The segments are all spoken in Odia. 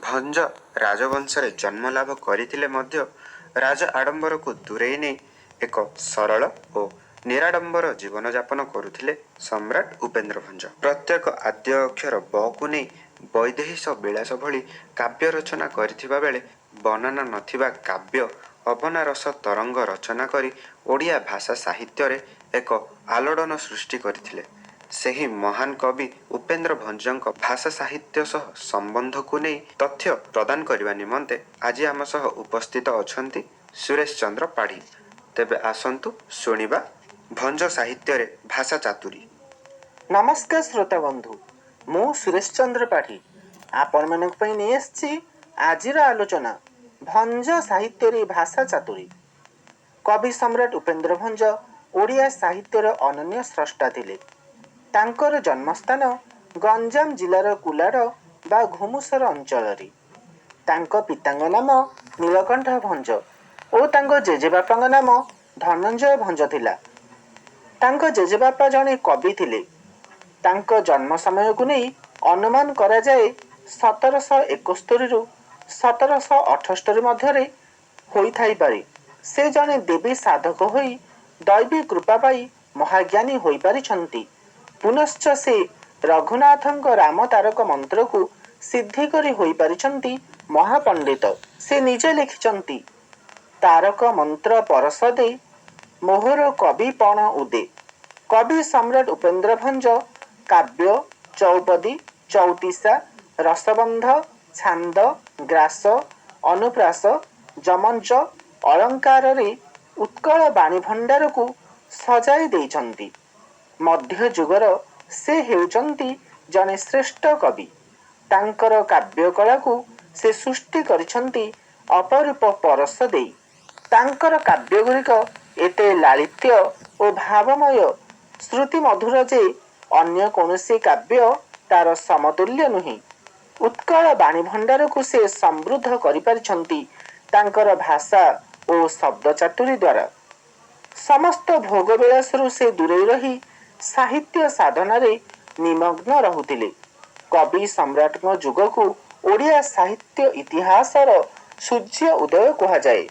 ଭଞ୍ଜ ରାଜବଂଶରେ ଜନ୍ମଲାଭ କରିଥିଲେ ମଧ୍ୟ ରାଜ ଆଡ଼ମ୍ବରକୁ ଦୂରେଇ ନେଇ ଏକ ସରଳ ଓ ନିରାଡ଼ମ୍ବର ଜୀବନଯାପନ କରୁଥିଲେ ସମ୍ରାଟ ଉପେନ୍ଦ୍ର ଭଞ୍ଜ। ପ୍ରତ୍ୟେକ ଆଦ୍ୟ ଅକ୍ଷର 'ବ'କୁ ନେଇ ବୈଦେହୀଶ ବିଳାସ ଭଳି କାବ୍ୟ ରଚନା କରିଥିବା ବେଳେ ବନାନ ନଥିବା କାବ୍ୟ ଅବନା ରସ ତରଙ୍ଗ ରଚନା କରି ଓଡ଼ିଆ ଭାଷା ସାହିତ୍ୟରେ ଏକ ଆଲୋଡ଼ନ ସୃଷ୍ଟି କରିଥିଲେ। ସେହି ମହାନ କବି ଉପେନ୍ଦ୍ର ଭଞ୍ଜଙ୍କ ଭାଷା ସାହିତ୍ୟ ସହ ସମ୍ବନ୍ଧକୁ ନେଇ ତଥ୍ୟ ପ୍ରଦାନ କରିବା ନିମନ୍ତେ ଆଜି ଆମ ସହ ଉପସ୍ଥିତ ଅଛନ୍ତି ସୁରେଶ ଚନ୍ଦ୍ର ପାଢ଼ୀ। ତେବେ ଆସନ୍ତୁ ଶୁଣିବା ଭଞ୍ଜ ସାହିତ୍ୟରେ ଭାଷା ଚାତୁରୀ। ନମସ୍କାର ଶ୍ରୋତା ବନ୍ଧୁ, ମୁଁ ସୁରେଶ ଚନ୍ଦ୍ର ପାଢ଼ୀ ଆପଣମାନଙ୍କ ପାଇଁ ନେଇ ଆସିଛି ଆଜିର ଆଲୋଚନା ଭଞ୍ଜ ସାହିତ୍ୟରେ ଭାଷା ଚାତୁରୀ। କବି ସମ୍ରାଟ ଉପେନ୍ଦ୍ର ଭଞ୍ଜ ଓଡ଼ିଆ ସାହିତ୍ୟର ଅନନ୍ୟ ସ୍ରଷ୍ଟା ଥିଲେ। ତାଙ୍କର ଜନ୍ମସ୍ଥାନ ଗଞ୍ଜାମ ଜିଲ୍ଲାର କୁଲାଡ଼ ବା ଘୁମୁସର ଅଞ୍ଚଳରେ। ତାଙ୍କ ପିତାଙ୍କ ନାମ ନୀଳକଣ୍ଠ ଭଞ୍ଜ ଓ ତାଙ୍କ ଜେଜେବାପାଙ୍କ ନାମ ଧନଞ୍ଜୟ ଭଞ୍ଜ ଥିଲା। ତାଙ୍କ ଜେଜେବାପା ଜଣେ କବି ଥିଲେ। ତାଙ୍କ ଜନ୍ମ ସମୟକୁ ନେଇ ଅନୁମାନ କରାଯାଏ 1771ରୁ 1778 ମଧ୍ୟରେ ହୋଇଥାଇପାରେ। ସେ ଜଣେ ଦେବୀ ସାଧକ ହୋଇ ଦୈବୀ କୃପା ପାଇ ମହାଜ୍ଞାନୀ ହୋଇପାରିଛନ୍ତି। ପୁନଶ୍ଚ ସେ ରଘୁନାଥଙ୍କ ରାମ ତାରକ ମନ୍ତ୍ରକୁ ସିଦ୍ଧି କରି ହୋଇପାରିଛନ୍ତି ମହାପଣ୍ଡିତ। ସେ ନିଜେ ଲେଖିଛନ୍ତି, ତାରକ ମନ୍ତ୍ର ପରଷଦେ ମୋହର କବି ପଣ ଉଦେ। କବି ସମ୍ରାଟ ଉପେନ୍ଦ୍ର ଭଞ୍ଜ କାବ୍ୟ, ଚଉପଦୀ, ଚଉତିଶା, ରସବନ୍ଧ, ଛାନ୍ଦ, ଗ୍ରାସ, ଅନୁପ୍ରାସ, ଯମଜ ଅଳଙ୍କାରରେ ଉତ୍କଳ ବାଣୀ ଭଣ୍ଡାରକୁ ସଜାଇ ଦେଇଛନ୍ତି। ମଧ୍ୟଯୁଗର ସେ ହେଉଛନ୍ତି ଜଣେ ଶ୍ରେଷ୍ଠ କବି। ତାଙ୍କର କାବ୍ୟକଳାକୁ ସେ ସୃଷ୍ଟି କରିଛନ୍ତି ଅପରୂପ ପରଶ ଦେଇ। ତାଙ୍କର କାବ୍ୟଗୁଡ଼ିକ ଏତେ ଲାଳିତ୍ୟ ଓ ଭାବମୟ, ଶ୍ରୁତିମଧୁର ଯେ ଅନ୍ୟ କୌଣସି କାବ୍ୟ ତାର ସମତୁଲ୍ୟ ନୁହେଁ। ଉତ୍କଳ ବାଣୀ ଭଣ୍ଡାରକୁ ସେ ସମୃଦ୍ଧ କରିପାରିଛନ୍ତି ତାଙ୍କର ଭାଷା ଓ ଶବ୍ଦ ଚାତୁରୀ ଦ୍ୱାରା। ସମସ୍ତ ଭୋଗବିଳାସରୁ ସେ ଦୂରେଇ ରହି ସାହିତ୍ୟ ସାଧନାରେ ନିମଗ୍ନ ରହୁଥିଲେ। କବି ସମ୍ରାଟଙ୍କ ଯୁଗକୁ ଓଡ଼ିଆ ସାହିତ୍ୟ ଇତିହାସର ସୂର୍ଯ୍ୟ ଉଦୟ କୁହାଯାଏ।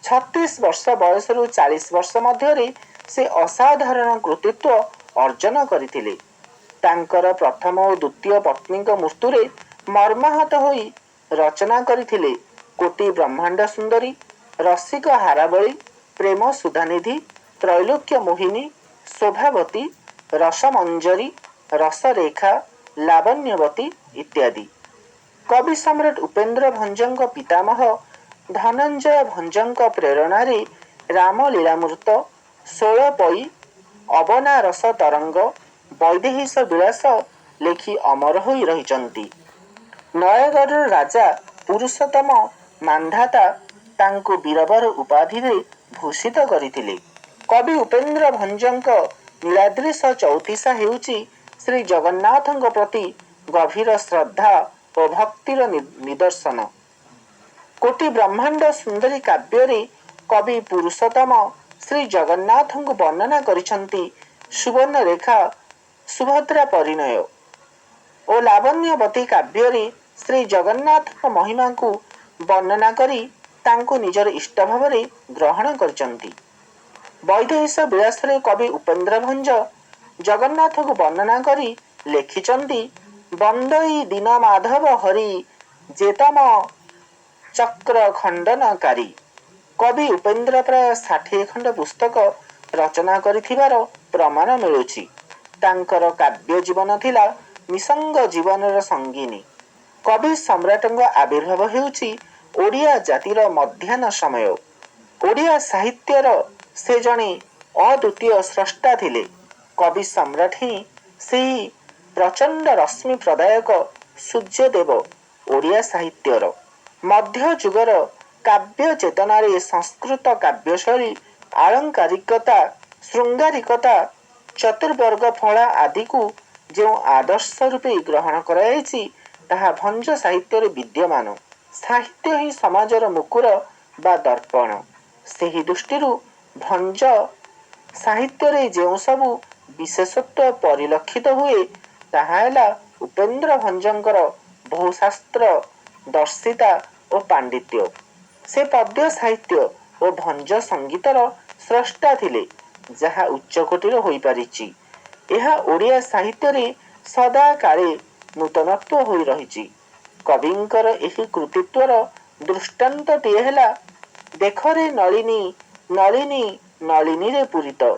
36 ବର୍ଷ ବୟସରୁ 40 ବର୍ଷ ମଧ୍ୟରେ ସେ ଅସାଧାରଣ କୃତିତ୍ୱ ଅର୍ଜନ କରିଥିଲେ। ତାଙ୍କର ପ୍ରଥମ ଓ ଦ୍ୱିତୀୟ ପତ୍ନୀଙ୍କ ମୃତ୍ୟୁରେ ମର୍ମାହତ ହୋଇ ରଚନା କରିଥିଲେ କୋଟି ବ୍ରହ୍ମାଣ୍ଡ ସୁନ୍ଦରୀ, ରସିକ ହାରାବଳୀ, ପ୍ରେମ ସୁଧାନିଧି, ତ୍ରୈଲୋକ୍ୟ ମୋହିନୀ, ଶୋଭାବତୀ, ରସମଞ୍ଜରୀ, ରସରେଖା, ଲାବଣ୍ୟବତୀ ଇତ୍ୟାଦି। କବି ସମ୍ରାଟ ଉପେନ୍ଦ୍ର ଭଞ୍ଜଙ୍କ ପିତାମହ ଧନଞ୍ଜୟ ଭଞ୍ଜଙ୍କ ପ୍ରେରଣାରେ ରାମଲୀଳାମୃତ, ଷୋଳପଇ, ଅବନା ରସ ତରଙ୍ଗ, ବୈଦେହୀଶ ବିଳାସ ଲେଖି ଅମର ହୋଇ ରହିଛନ୍ତି। ନୟାଗଡ଼ର ରାଜା ପୁରୁଷୋତ୍ତମ ମାନ୍ଧାତା ତାଙ୍କୁ ବୀରବର ଉପାଧିରେ ଭୂଷିତ କରିଥିଲେ। କବି ଉପେନ୍ଦ୍ର ଭଞ୍ଜଙ୍କ ନୀଳାଦ୍ରିଶ ଚଉତିଶା ହେଉଛି ଶ୍ରୀ ଜଗନ୍ନାଥଙ୍କ ପ୍ରତି ଗଭୀର ଶ୍ରଦ୍ଧା ଓ ଭକ୍ତିର ନିଦର୍ଶନ। କୋଟି ବ୍ରହ୍ମାଣ୍ଡ ସୁନ୍ଦରୀ କାବ୍ୟରେ କବି ପୁରୁଷୋତ୍ତମ ଶ୍ରୀ ଜଗନ୍ନାଥଙ୍କୁ ବର୍ଣ୍ଣନା କରିଛନ୍ତି ସୁବର୍ଣ୍ଣରେଖା ସୁଭଦ୍ରା ପରିଣୟ ଓ ଲାବଣ୍ୟବତୀ କାବ୍ୟରେ ଶ୍ରୀ ଜଗନ୍ନାଥଙ୍କ ମହିମାକୁ ବର୍ଣ୍ଣନା କରି ତାଙ୍କୁ ନିଜର ଇଷ୍ଟ ଭାବରେ ଗ୍ରହଣ କରିଛନ୍ତି। ବୈଦେହୀଶ ବିଳାସରେ କବି ଉପେନ୍ଦ୍ର ଭଞ୍ଜ ଜଗନ୍ନାଥଙ୍କୁ ବର୍ଣ୍ଣନା କରି ଲେଖିଛନ୍ତି, ବନ୍ଦଇ ଦୀନ ମାଧବ ହରି ଯେତମ ଚକ୍ର ଖଣ୍ଡନକାରୀ। କବି ଉପେନ୍ଦ୍ର ପ୍ରାୟ 60 ଖଣ୍ଡ ପୁସ୍ତକ ରଚନା କରିଥିବାର ପ୍ରମାଣ ମିଳୁଛି। ତାଙ୍କର କାବ୍ୟ ଜୀବନ ଥିଲା ନିଃସଙ୍ଗ ଜୀବନର ସଙ୍ଗିନୀ। କବି ସମ୍ରାଟଙ୍କ ଆବିର୍ଭାବ ହେଉଛି ଓଡ଼ିଆ ଜାତିର ମଧ୍ୟାହ୍ନ ସମୟ। ଓଡ଼ିଆ ସାହିତ୍ୟର ସେ ଜଣେ ଅଦ୍ୱିତୀୟ ସ୍ରଷ୍ଟା ଥିଲେ। କବି ସମ୍ରାଟ ହିଁ ସେହି ପ୍ରଚଣ୍ଡ ରଶ୍ମି ପ୍ରଦାୟକ ସୂର୍ଯ୍ୟଦେବ ଓଡ଼ିଆ ସାହିତ୍ୟର। ମଧ୍ୟଯୁଗର କାବ୍ୟ ଚେତନାରେ ସଂସ୍କୃତ କାବ୍ୟଶୈଳୀ, ଆଳଙ୍କାରିକତା, ଶୃଙ୍ଗାରିକତା, ଚତୁର୍ବର୍ଗ ଫଳା ଆଦିକୁ ଯେଉଁ ଆଦର୍ଶ ରୂପେ ଗ୍ରହଣ କରାଯାଇଛି, ତାହା ଭଞ୍ଜ ସାହିତ୍ୟରେ ବିଦ୍ୟମାନ। ସାହିତ୍ୟ ହିଁ ସମାଜର ମୁକୁର ବା ଦର୍ପଣ। ସେହି ଦୃଷ୍ଟିରୁ ଭଞ୍ଜ ସାହିତ୍ୟରେ ଯେଉଁ ସବୁ ବିଶେଷତ୍ୱ ପରିଲକ୍ଷିତ ହୁଏ, ତାହା ହେଲା ଉପେନ୍ଦ୍ର ଭଞ୍ଜଙ୍କର ବହୁଶାସ୍ତ୍ର ଦର୍ଶିତା ଓ ପାଣ୍ଡିତ୍ୟ। ସେ ପଦ୍ୟ ସାହିତ୍ୟ ଓ ଭଞ୍ଜ ସଙ୍ଗୀତର ସ୍ରଷ୍ଟା ଥିଲେ, ଯାହା ଉଚ୍ଚକୋଟୀର ହୋଇପାରିଛି। ଏହା ଓଡ଼ିଆ ସାହିତ୍ୟରେ ସଦାକାଳେ ନୂତନତ୍ୱ ହୋଇ ରହିଛି। କବିଙ୍କର ଏହି କୃତିତ୍ୱର ଦୃଷ୍ଟାନ୍ତଟିଏ ହେଲା, ଦେଖରେ ନଳିନୀ ନଳିନୀ ନଳିନୀରେ ପୂରିତ,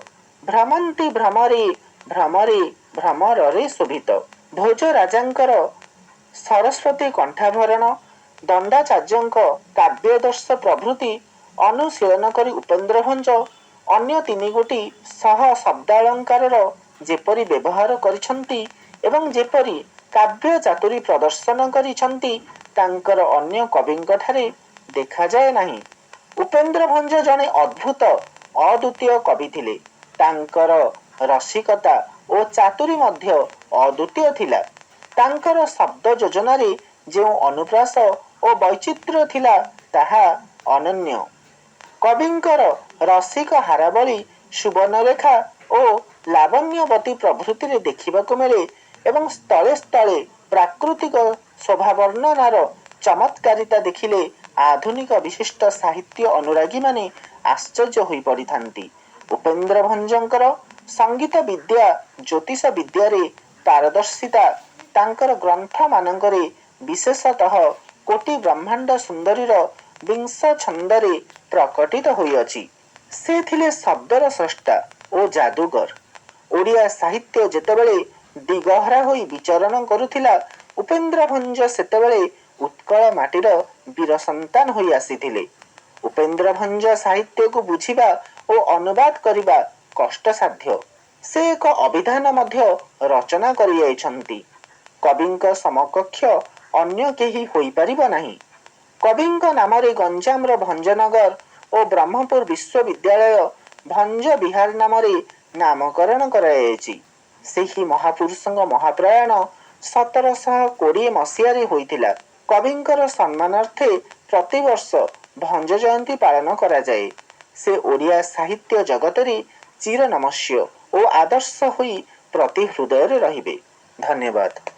ଭ୍ରମନ୍ତି ଭ୍ରମରେ ଭ୍ରମରେ ଭ୍ରମରରେ ଶୋଭିତ। ଭୋଜ ରାଜାଙ୍କର ସରସ୍ୱତୀ କଣ୍ଠାଭରଣ, ଦଣ୍ଡାଚାର୍ଯ୍ୟଙ୍କ କାବ୍ୟାଦର୍ଶ ପ୍ରଭୃତି ଅନୁଶୀଳନ କରି ଉପେନ୍ଦ୍ର ଭଞ୍ଜ ଅନ୍ୟ ତିନିଗୋଟି ସହ ଶବ୍ଦାଳଙ୍କାରର ଯେପରି ବ୍ୟବହାର କରିଛନ୍ତି ଏବଂ ଯେପରି କାବ୍ୟ ଚାତୁରୀ ପ୍ରଦର୍ଶନ କରିଛନ୍ତି, ତାଙ୍କର ଅନ୍ୟ କବିଙ୍କଠାରେ ଦେଖାଯାଏ ନାହିଁ। ଉପେନ୍ଦ୍ର ଭଞ୍ଜ ଜଣେ ଅଦ୍ଭୁତ ଅଦ୍ୱିତୀୟ କବି ଥିଲେ। ତାଙ୍କର ରସିକତା ଓ ଚାତୁରୀ ମଧ୍ୟ ଅଦ୍ୱିତୀୟ ଥିଲା। ତାଙ୍କର ଶବ୍ଦ ଯୋଜନାରେ ଯେଉଁ ଅନୁପ୍ରାସ ଓ ବୈଚିତ୍ର୍ୟ ଥିଲା, ତାହା ଅନନ୍ୟ। କବିଙ୍କର ରସିକ ହାରାବଳୀ, ସୁବର୍ଣ୍ଣରେଖା ଓ ଲାବଣ୍ୟବତୀ ପ୍ରଭୃତିରେ ଦେଖିବାକୁ ମିଳେ ଏବଂ ସ୍ଥଳେ ସ୍ଥଳେ ପ୍ରାକୃତିକ ଶୋଭାବର୍ଣ୍ଣନାର ଚମତ୍କାରିତା ଦେଖିଲେ ଆଧୁନିକ ବିଶିଷ୍ଟ ସାହିତ୍ୟ ଅନୁରାଗୀମାନେ ଆଶ୍ଚର୍ଯ୍ୟ ହୋଇପଡ଼ିଥାନ୍ତି। ଉପେନ୍ଦ୍ର ଭଞ୍ଜଙ୍କର ସଙ୍ଗୀତ ବିଦ୍ୟା, ଜ୍ୟୋତିଷ ବିଦ୍ୟାରେ ପାରଦର୍ଶିତା ତାଙ୍କର ଗ୍ରନ୍ଥମାନଙ୍କରେ, ବିଶେଷତଃ କୋଟି ବ୍ରହ୍ମାଣ୍ଡ ସୁନ୍ଦରୀର ବିଂଶ ଛନ୍ଦରେ ପ୍ରକଟିତ ହୋଇଅଛି। ସେ ଥିଲେ ଶବ୍ଦର ସ୍ରଷ୍ଟା ଓ ଯାଦୁଗର। ଓଡ଼ିଆ ସାହିତ୍ୟ ଯେତେବେଳେ ଦିଗହରା ହୋଇ ବିଚରଣ କରୁଥିଲା, ଉପେନ୍ଦ୍ର ଭଞ୍ଜ ସେତେବେଳେ ଉତ୍କଳ ମାଟିର ବୀର ସନ୍ତାନ ହୋଇ ଆସିଥିଲେ। ଉପେନ୍ଦ୍ର ଭଞ୍ଜ ସାହିତ୍ୟକୁ ବୁଝିବା ଓ ଅନୁବାଦ କରିବା କଷ୍ଟସାଧ୍ୟ। ସେ ଏକ ଅଭିଧାନ ମଧ୍ୟ ରଚନା କରିଯାଇଛନ୍ତି। କବିଙ୍କ ସମକକ୍ଷ ଅନ୍ୟ କେହି ହୋଇପାରିବ ନାହିଁ। କବିଙ୍କ ନାମରେ ଗଞ୍ଜାମର ଭଞ୍ଜନଗର ଓ ବ୍ରହ୍ମପୁର ବିଶ୍ୱବିଦ୍ୟାଳୟ ଭଞ୍ଜ ବିହାର ନାମରେ ନାମକରଣ କରାଯାଇଛି। ସେହି ମହାପୁରୁଷଙ୍କ ମହାପ୍ରୟାଣ 1720 ମସିହାରେ ହୋଇଥିଲା। କବିଙ୍କର ସମ୍ମାନାର୍ଥେ ପ୍ରତିବର୍ଷ ଭଞ୍ଜ ଜୟନ୍ତୀ ପାଳନ କରାଯାଏ। ସେ ଓଡ଼ିଆ ସାହିତ୍ୟ ଜଗତରେ ଚିର ନମସ୍ୟ ଓ ଆଦର୍ଶ ହୋଇ ପ୍ରତି ହୃଦୟରେ ରହିବେ। ଧନ୍ୟବାଦ।